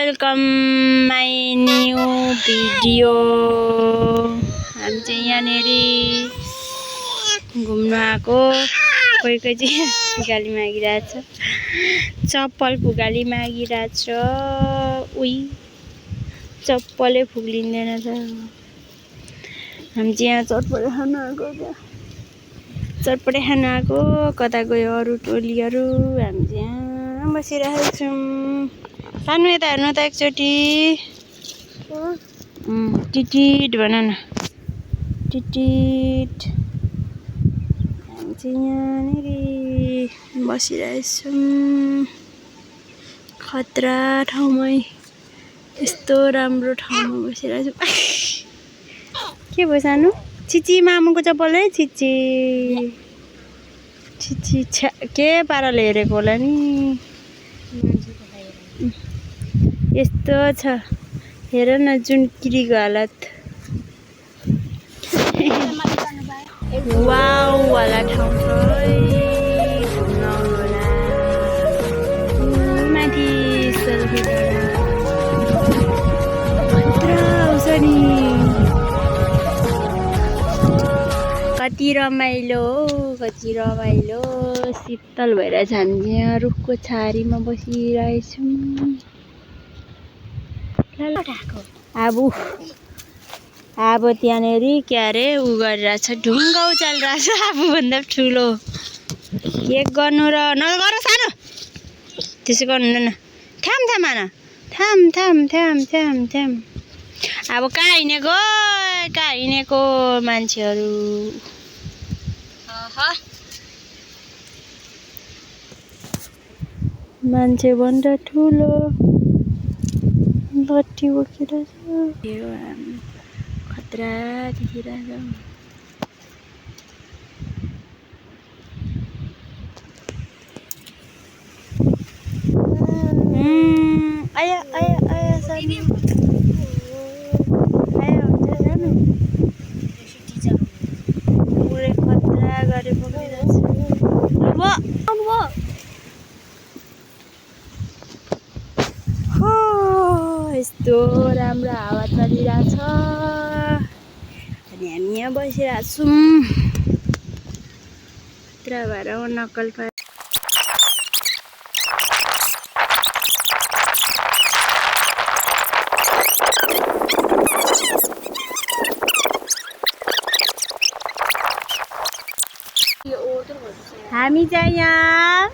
Welcome my new video. हामी चाहिँ यहाँनिर घुम्न आएको। कोही कोही चाहिँ पुगाली मागिरहेछ, चप्पल पुगाली मागिरहेछ। उही चप्पलै पुग्लिँदैन त। हामी चाहिँ यहाँ चटपटे खान आएको। चटपटे खान आएको। कता गयो अरू टोलीहरू? हामी चाहिँ यहाँ बसिरहेको छौँ। सानो यता हेर्नु त एकचोटि। टिटिट भन न, टिटिट। हामी चाहिँ यहाँनिर बसिरहेछौँ खतरा ठाउँमै। यस्तो राम्रो ठाउँमा बसिरहेछौँ। के भयो सानो? छिची मामुको चप्पल है। छिची छिची के पाराले हेरेको होला नि। यस्तो छ हेर न जुन किरीको हालत। वाउ वाला ठाउँ छ है। घुम्न आउनु होला। माथि सेल्फी खतरा आउँछ नि। कति रमाइलो, कति रमाइलो। शीतल भइरहेछ। हामी यहाँ रुखको छारीमा बसिरहेछौँ। अब त्यहाँनिर के अरे उ गरिरहेछ, ढुङ्गा उचालिरहेछ आफूभन्दा ठुलो। के गर्नु र नगर सानो, त्यसो गर्नु हुँदैन। थाम थाम आन, थाम थाम थाम थाम थाम। अब कहाँ हिँडेको मान्छेहरू। मान्छे भन्दा ठुलो लट्ठी बोकिरहेछ। खतरा देखिरहेछ। आया आया आया सानो आया हुन्छ सानो। पुरै खतरा गरे बोकिरहेछ। यस्तो राम्रो हावा चलिरहेछ अनि हामी यहाँ बसिरहेको छौँ। खतरा भएर नक्कल पार। हामी चाहिँ यहाँ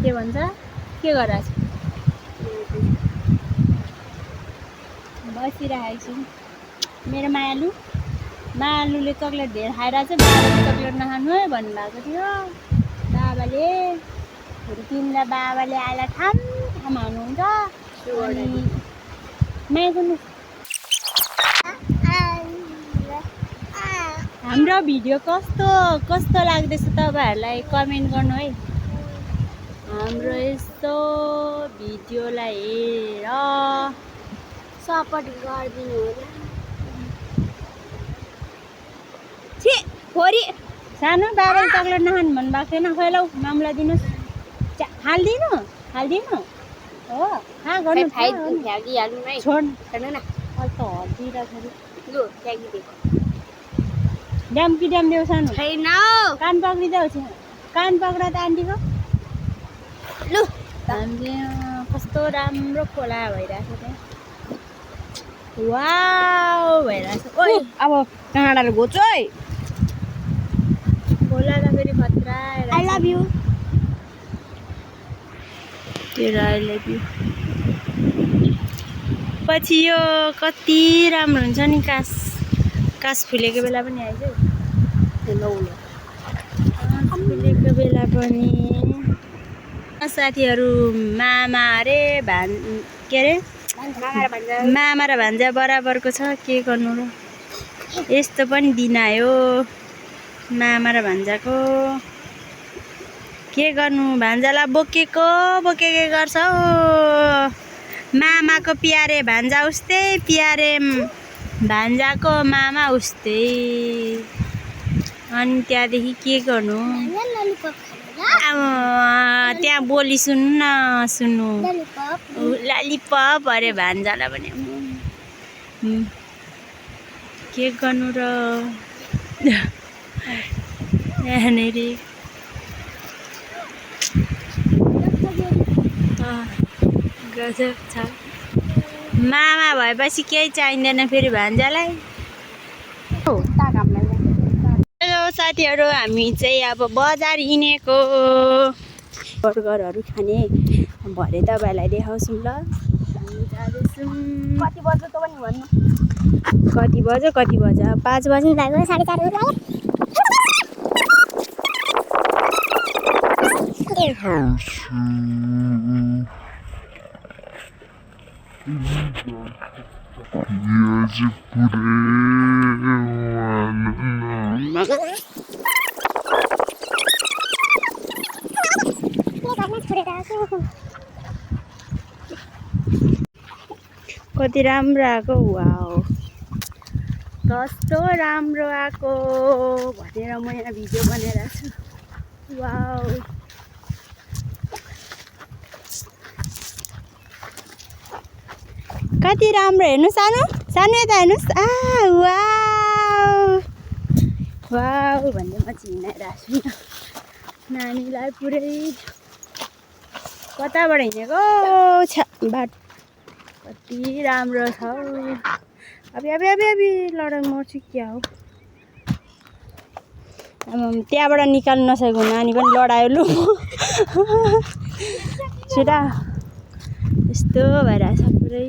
के भन्छ के गरिरहेछ बसिरहेको छौँ। मेरो मायालुले चक्लेट धेरै खाइरहेछ। बाबाले चक्लेट नखानु है भन्नुभएको थियो बाबाले। तिमीलाई बाबाले आएर थाम थाम हाल्नुहुन्छ। हाम्रो भिडियो कस्तो लाग्दैछ तपाईँहरूलाई कमेन्ट गर्नु है। हाम्रो यस्तो भिडियोलाई हेरेर सपोर्ट गरिदिनु होला। छि छोरी सानो बाबाले चक्लेट नखानु भन्नुभएको थिएन। खोइ लौ मामुलाई दिनुहोस्। हालिदिनु हो खा गर्नु फ्यालिहाल्नु है। छोड हेर्नु न अहिले त हल्दिरहेको छ। लु फ्याँकिदिएको ड्याम कि ड्याम देऊ सानो। छैन कान पक्रिदेऊ। कान पक्र त आन्टीको। लु हामीले कस्तो राम्रो खोला भइरहेको छ त्यहाँ। वाउ भइरहेछ। ओइ अब काँडाले घोच्छ है खोला त फेरि खतरा। आई लभ यु तेरो आई लभ यु। पछि यो कति राम्रो हुन्छ नि। कास फुलेको बेला पनि आइज। फुलेको बेला पनि साथीहरू मामा अरे के अरे मामा र भान्जा बराबरको छ। के गर्नु र यस्तो पनि दिन आयो मामा र भान्जाको। के गर्नु भान्जालाई बोकेको गर्छ हो। मामाको प्यारे भान्जा उस्तै, प्यारे भान्जाको मामा उस्तै। अनि त्यहाँदेखि के गर्नु त्यहाँ बोली सुन्नु न सुन्नु ललिपप अरे भान्जालाई भने के गर्नु र यहाँनिर गजब छ मामा भएपछि केही चाहिँदैन फेरि भान्जालाई। हेलो साथीहरू हामी चाहिँ अब बजार हिँडेको बर्गरहरू खाने भरे तपाईँलाई देखाउँछौँ ल। हामी जाँदैछौँ। कति बज्यो त पनि भन्नु कति बज्यो 5 बज्नु लाग्यो 4:30 लाग्यो। कति राम्रो आएको वाउ कस्तो राम्रो आएको भनेर म यहाँ भिडियो बनाइरहेको छु। वाउ कति राम्रो हेर्नु सानो यता हेर्नुहोस् वाउ वाउ भन्दै म चाहिँ हिँडाइरहेको छु नानीलाई पुरै कताबाट हिँडेको बाटो कति राम्रो छ। अबि लडाइँ मर्छु क्या हो त्यहाँबाट निकाल्नु नसकेको नानी पनि लडायो लु छिटा यस्तो भइरहेछ पुरै।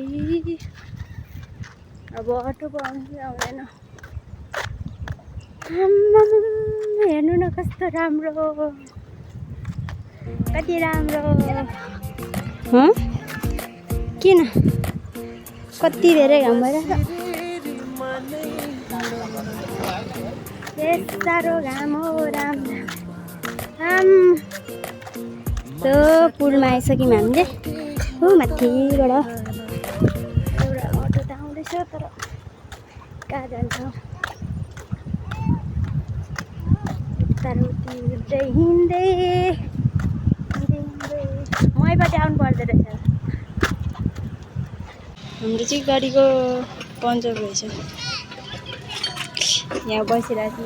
अब अटो पाउँछ आउँदैन हेर्नु न कस्तो राम्रो कति राम्रो किन कति धेरै घाम भइरहेछ साह्रो घाम हो राम्रो त्यो पुलमा आइसक्यौँ हामीले हो माथिबाट एउटा अटो त आउँदैछ तर कहाँ जान्छौँ उतार हिँड्दै मैबाट आउनु पर्दो रहेछ। हाम्रो चाहिँ गाडीको पन्चर रहेछ यहाँ बसिरहेको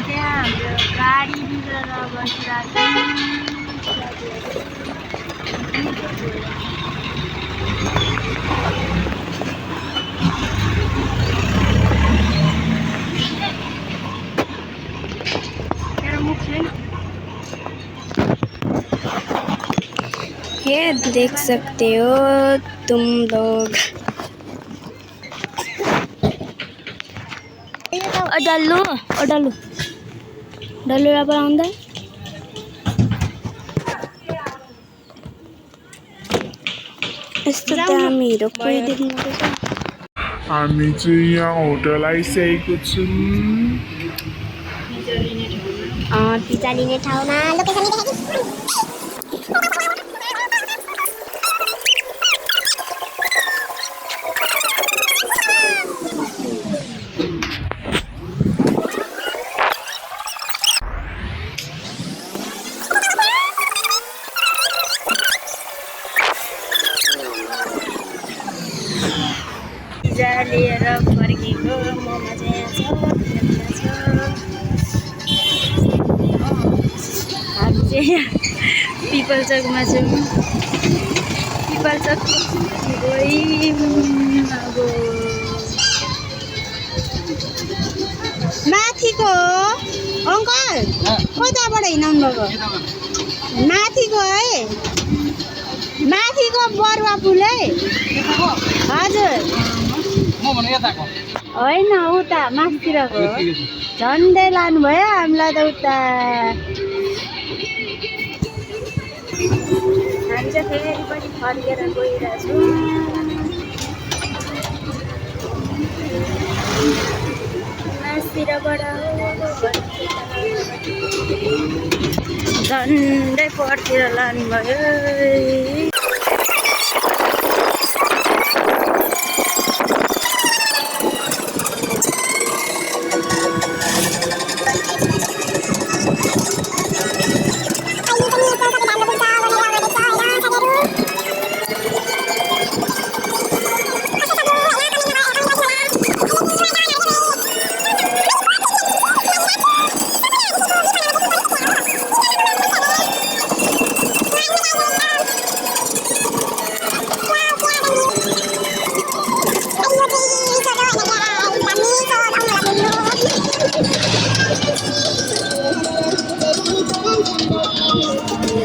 त्यहाँ हाम्रो गाडी बिग्रेर बसिरहेको ये देख सकते हो तुम लोग डालू पर आउँदा यस्तो दामीहरू कोही देख्नुपर्छ। हामी चाहिँ यहाँ होटल आइसकेको छौँ पिज्जा लिने ठाउँमा लोकेसन पिज्जा लिएर फर्केको मोमो चाहिँ यहाँ छ हामी चाहिँ यहाँ पिपल चोकमा छौँ पिपल चोक अब माथिको अङ्कल कताबाट हिँडाउनु भएको माथिको है माथिको बरुवा फुल है हजुर होइन उता माथितिरको झन्डै लानुभयो हामीलाई त उता हामी चाहिँ फेरि पनि फर्केर गइरहेछौँ पिरबाट झन्डै परतिर लानुभयो।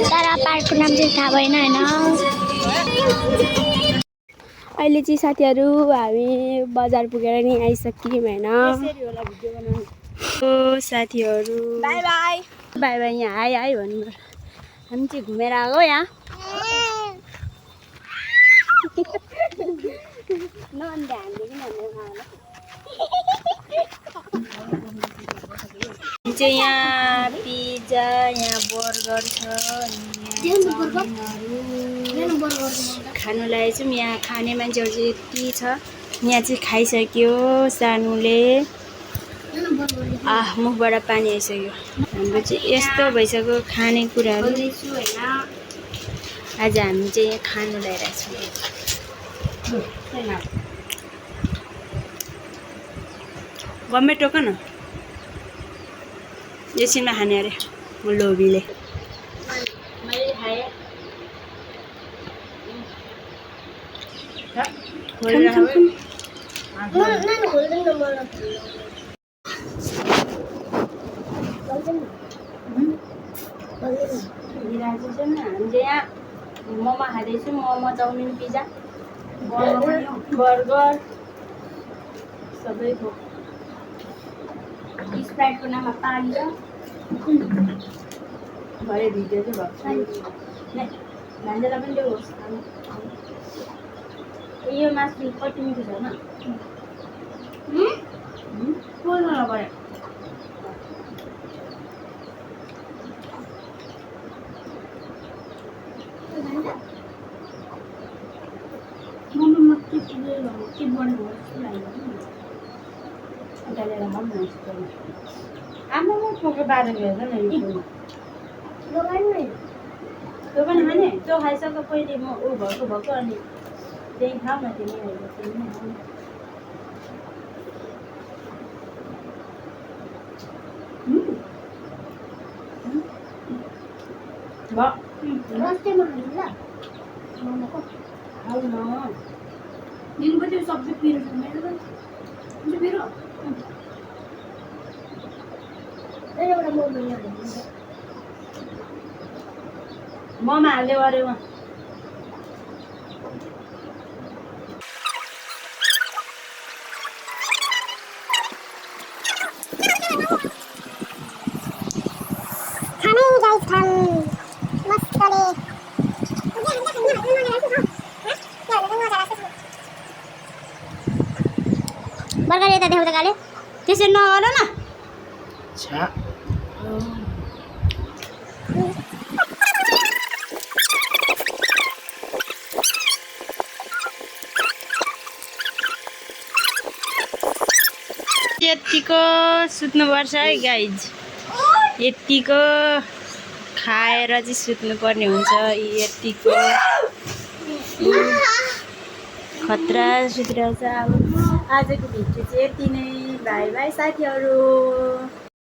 तर पार्कको नाम चाहिँ थाहा भएन होइन। अहिले चाहिँ साथीहरू हामी बजार पुगेर नि आइसक्यौँ होइन। ओ साथीहरू बाई बाई बाई बाई। यहाँ हाई हाई भन्नु। हामी चाहिँ घुमेर आएको यहाँ। नन्दे हामीले किन चाहिँ यहाँ पिज्जा, यहाँ बर्गर छ, खानुलाई चाहिँ यहाँ खाने मान्छेहरू चाहिँ यति छ। यहाँ चाहिँ खाइसक्यो सानुले, मुखबाट पानी आइसक्यो। हाम्रो चाहिँ यस्तो भइसक्यो खानेकुराहरू। आज हामी चाहिँ यहाँ खानु ल्याइरहेको छौँ। गम्मे टोक न एकछिनमा खाने अरे म लोभीले। मैले खाएँ हामीले यहाँ मोमो खाँदैछौँ। मोमो, चाउमिन, पिज्जा, बर्गर सबै थोक। स्प्राइटको नाममा पानी छ। भरे भिडियो चाहिँ भएको छ। भान्जेलाई पनि ल्याऊ होस्। यो मासु कति मिठो छ न। बोल्नु नपऱ्यो। मोमोमा के बनाउनु जस्तो लाग्यो। आमामा ठोके 12 भेट्छ न। त्यो पनि खाने। त्यो खाइसक्यो पहिले म ऊ भएको अनि त्यही खाऊ न तिमी। खाऊ न। दिनको त्यो सब्जी पिरो छ मेरो त पिरो। ममा हाल्यो अरे उहाँ। बर्गर यता देखाउँदा काले त्यसरी नगर न। यतिको सुत्नुपर्छ है गाइज। यतिको खाएर चाहिँ सुत्नुपर्ने हुन्छ। यतिको खतरा सुतिरहेछ। अब आजको भिडियो चाहिँ यति नै। बाई बाई साथीहरू।